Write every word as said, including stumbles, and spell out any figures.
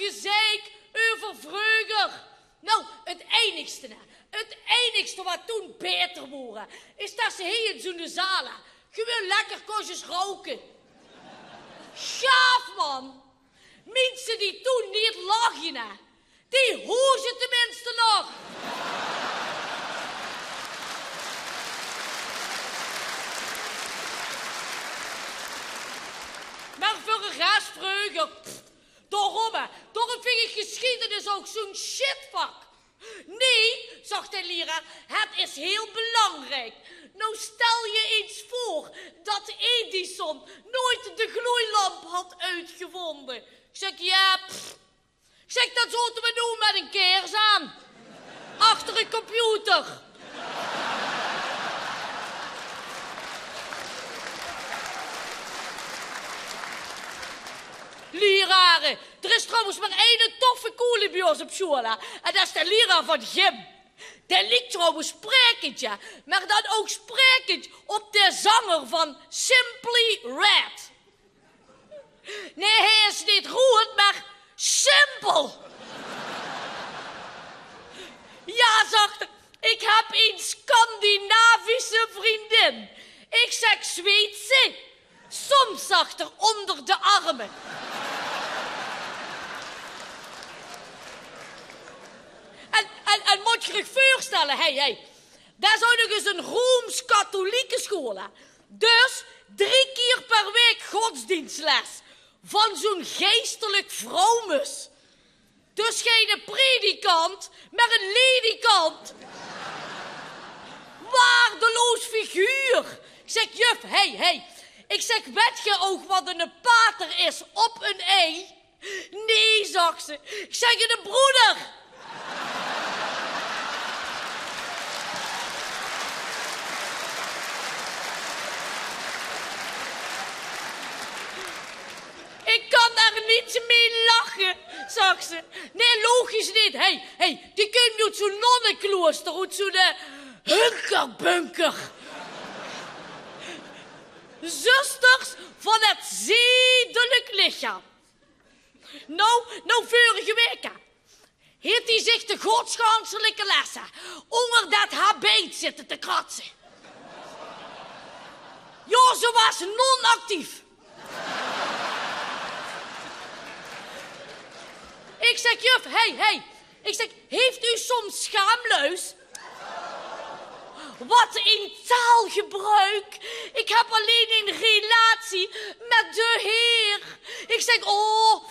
gezeik euver vreuger. Nou, 't einigste, hè. 't Einigste wat toen baeter woor, is dat ze hie in zoe'n zaal gewoon lekker kóste rouke. Gaaf, man. Minse die toen neet lachte, hè, die hoesde tenminste nog. Mer veur de res vreuger, pff, daorum, hè, daorum ving ich gesjiedenis ouch zoe'n shitvak. Nee, zag de lieraar, het is heel belangrijk. Nou, stel je eens voor dat Edison nooit de gloeilamp had uitgevonden. Ich zèk, jao, pff. Ich zèk, dan zote we noe mit ein kaers aan. Achter de computer. Lierare, d'r is trouwens mer eine toffe koelie bie ós op sjoeal, hè. En dat is de lieraar van gym. Dae liek trouwens spraekend, jao, mer dan ouch spraekend op de zanger van Simply Red. Nee, hae is neet roeëd, mer simpel. Jao, zag 'r, ich heb ein Scandinavische vriendin. Ich zèk, Zweedse? Soms, zag 'r, onder de armen. En, en, en mót geer uch veurstelle, hè, hè, dat is ouch nog ins ein rooms-katholieke sjoeal, hè. Dus drie kier per waek godsdienstles van zoe'n geistelijk vroumes. Dus geine predikant, mer ein ledikant. Waardeloos figuur. Ich zèk, juf, hè, hè. Ich zèk, wet geer ouch wat eine pater is op ein ei? Nee, zag ze. Ich zèk, eine broeder. Ich kan dao neet mie lache, zag ze. Nee, logisch neet. Hè, hè, die kump oet zoe'n nonneklooster, oet zoe'n, eh, hunkerbunker. Zusters van het zedelijk lichaam. Nou, nou, veurige waek, hè, haet die zich de godsganselijke lesse ónger det habit zitte te kratse. Jao, ze waas non-actief. Ich zèk, juf, hè, hè. Ich zèk, heeft u soms schaamluis? Wat ein taalgebruik. Ich heb allein ein relatie mit de Heer. Ich zèk, oh,